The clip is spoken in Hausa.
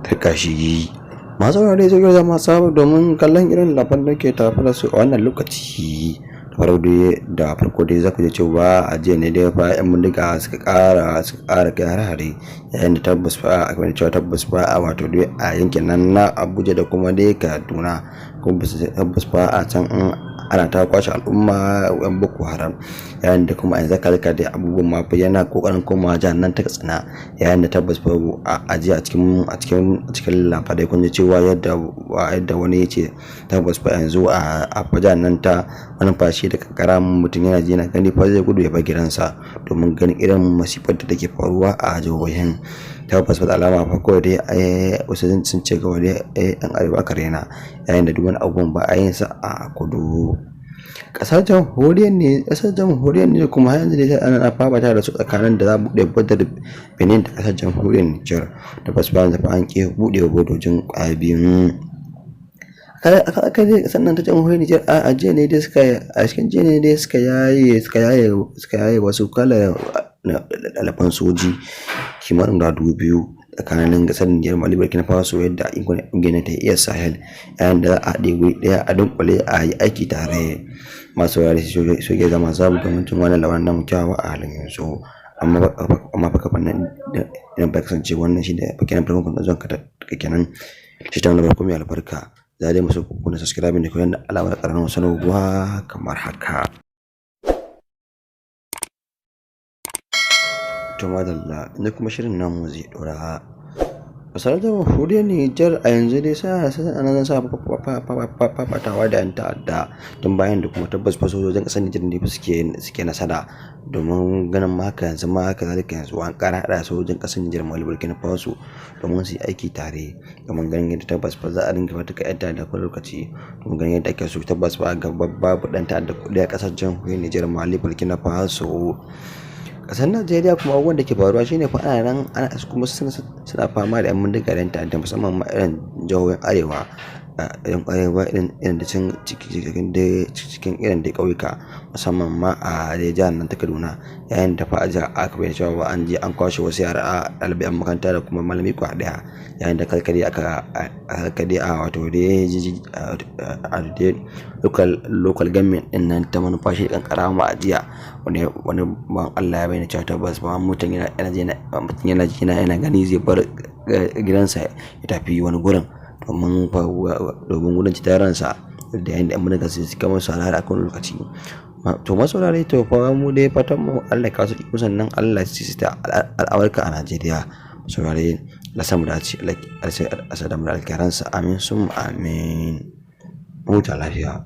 Tarkashi. Masu saurare, sai ku zama sabo domin kallon irin labaran da ke tafe da su a wannan lokaci. Da farko dai za ku ji cewa a jiya ne dai fa 'yan bindiga suka ƙara kai hare-hare, yayin da tabbas fa aka cewa tabbas fa a wato dai a yankin nan na Abuja da kuma dai Kaduna, kuma tabbas fa a can ana ta kwashe al'umma 'yan Boko Haram, yayin da kuma yanzu haka dai abubuwan ma fa yana kokarin komawa jihar nan ta Katsina, yayin da tabbas fa a jiya a cikin labarai kun ji cewa yadda wani ya ce tabbas fa yanzu a jihar nan ta Malumfashi da Kankara, mutum yana ji yana gani fa zai gudu ya bar gidansa domin ganin irin masifar da take faruwa a jihohin. Tabbas fa da alama fa kawai dai wasu sun ce kawai dai yan arewa aka raina, yayin da duk wani abubuwan ba a yin sa a kudu. Kasar jamhuriyar ne kuma har yanzu dai ana fafata da su tsakanin da za a buɗe bodar Benin da kasar jamhuriyar Nijar. Tabbas ba yanzu fa an ƙi buɗe bodojin ƙwaya biyun. Aka dai kasar nan ta jamhuriyar Nijar a jiya ne dai suka a cikin jiya ne dai suka yaye wasu kalar ɗaliban soji kimanin guda 2000 tsakanin kasar Nijar, Mali, Burkina Faso, yadda ƙungiyar ta iya Sahel, yayin da za a haɗe wuri ɗaya a dunkule a yi aiki tare. Masu saurare, su ke zama sabu domin cin wannan labaran namu kyawawa a halin yanzu. Amma fa kafin nan, idan ba kasance wannan shi ne kenan farkon zuwan ka kenan shi ta wani barko mai albarka, za dai musu ku na subscribe da kuma alamar ƙararrawar sanarwa kamar haka. To madalla, inda kuma shirin namu zai ɗora. Kasar jamhuriyar Nijar a yanzu dai suna nan sa fafatawa da 'yan ta'adda, tun bayan da kuma tabbas fa sojojin ƙasar Nijar ne suke nasara, domin ganin ma haka yanzu ma haka zalika yanzu an ƙara haɗa sojojin ƙasar Nijar, Mali, Burkina Faso domin su yi aiki tare, domin ganin yadda tabbas fa za a dinga fatuka 'yan ta'adda kowane lokaci, domin ganin yadda ake so tabbas fa ga babu ɗan ta'adda kuɗi a ƙasar jamhuriyar Nijar, Mali, Burkina Faso. Ƙasar Najeriya kuma abubuwan da ke faruwa shine fa ana nan ana kuma suna fama da 'yan bindiga da 'yan ta'adda, musamman ma irin jihohin arewa, yan arewa irin da can cikin irin da ƙauyuka, musamman ma a dai jihar nan ta Kaduna, yayin da fa a jihar aka bayyana cewa an je an kwashe wasu yara a ɗalibai 'yan makaranta da kuma malami kwa ɗaya, yayin da karkare aka karkare a wato dai a dai local government ɗin nan ta Manufashi Kankara ma a jiya wani ban Allah ya bayyana cewa tabbas ba mutum yana gani zai bar gidansa ya tafi wani gurin domin gudun ceton ransa da yayin da 'yan bindiga su suka masa harare a kowane lokaci. To masu saurare, to fa mu dai fatan mu Allah ya kawo sauƙi, sannan Allah ya sita al'amarka a Najeriya. Saurare, Allah sa mu dace, Allah ya sada mu da alkhairansa, amin summa amin. Huta lafiya.